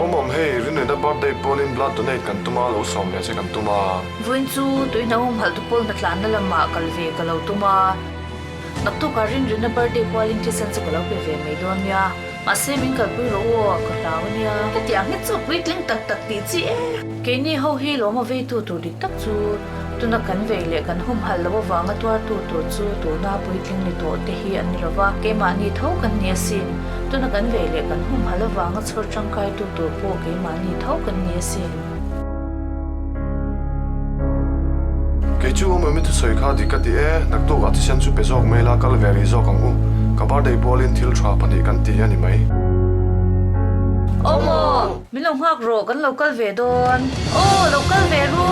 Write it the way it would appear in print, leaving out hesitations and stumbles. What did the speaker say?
Awmawm hei, Rinrina birthday pualin blood donate kan tum a, lo sawm ve che kan tum a. Vawiin chu tuihna humhalh tu pawl hnatlanna lamah kal ve ka lo tum a. Naktukah Rinrina birthday pualin thisen chu ka lo pe ve mai dawn nia. Mahse min kalpui rawh u aw, ka hlau a nia. Hetiang hi chu puitling tak tak tih chi e. Keini ho hi lawma veitu tur dik tak chu tuna kan vei leh kan humhalh loh avanga tuartu tur chu tuna puitling ni tawh te hi an ni lova, keimahni tho kan ni asin. Tuna kan vei leh kan humhalh avanga chhawr tangkaitu tur pawh keimahni tho kan ni asin. Kei chu awm emi thusawi kha dik ka ti e, naktuk ah thisen chu pe zawk mai la kal ve rih zawk ang u, ka birthday pualin thil tha pahnih kan ti a ni mai. Awm aw! Min lo nghak rawh, kan lo kal ve dawn. Aw, lo kal ve ru.